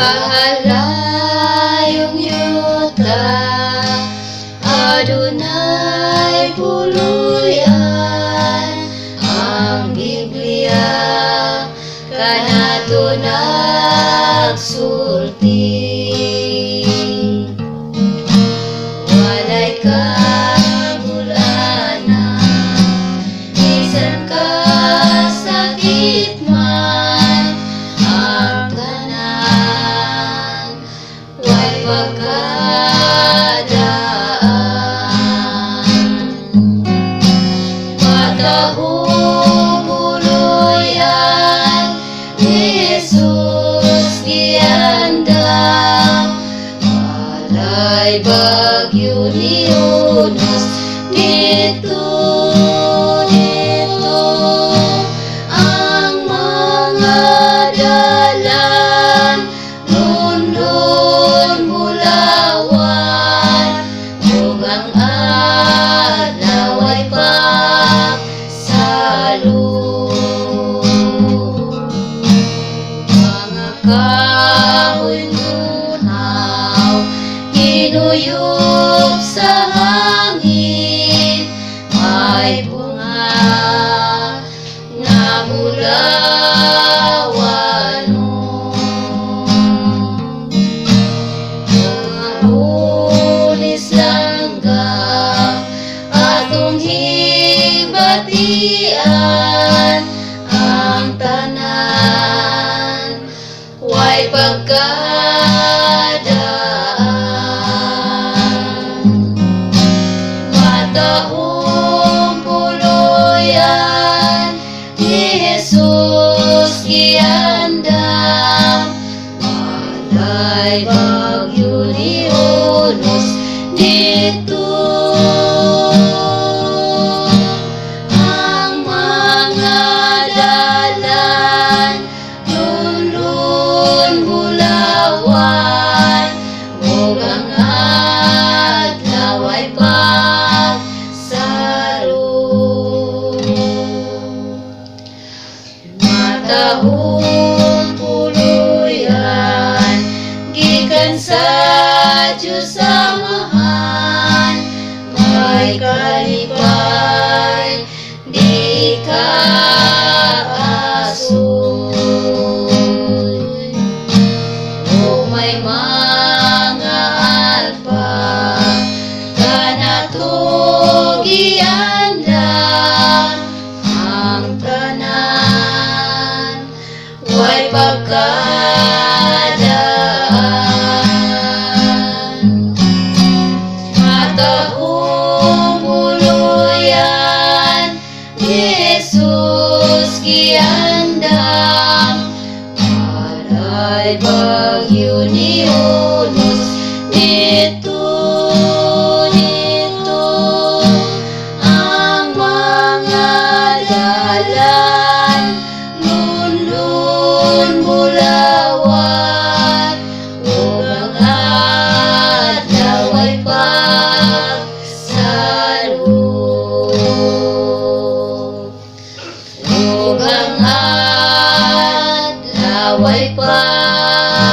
Kahalayong yuta, adunay puluy-an. Ang Biblia kanato nagsulti. Walay kabul-anan, bisan kasakit man, ang tanan way pagkadaan. Matahong puluy-an ni Jesus giandam. Walay bagyo ni unos dito, dito ang mga dalan, lunlun bulawan, ug ang adlaw ay pagsalo. Mga kahoy lunaw, ginuyop sa hangin, may bunga na bulawanon. Mga lunes langga, atong hibatian, ang tanan way pagkadaan. Matahong puluy-an ni Jesus giandam. Walay bagyo ni unos dito, ang mga dalan, lunlun bulawan, ug ang adlaw ay pagsaro. Matahong puluy-an gikan sa Diyos Amahan, may kalipay di kaasoy. O may mga alpa kanato giandam, ang tanan way pagkadaan. Matahong puluy-an ni Jesus giandam. Walay bagyo ni unos dito, dito ang mga dalan, lunlun bulawan, ug ang adlaw ay pagsaro. Ug ang adlaw ay pagsaro.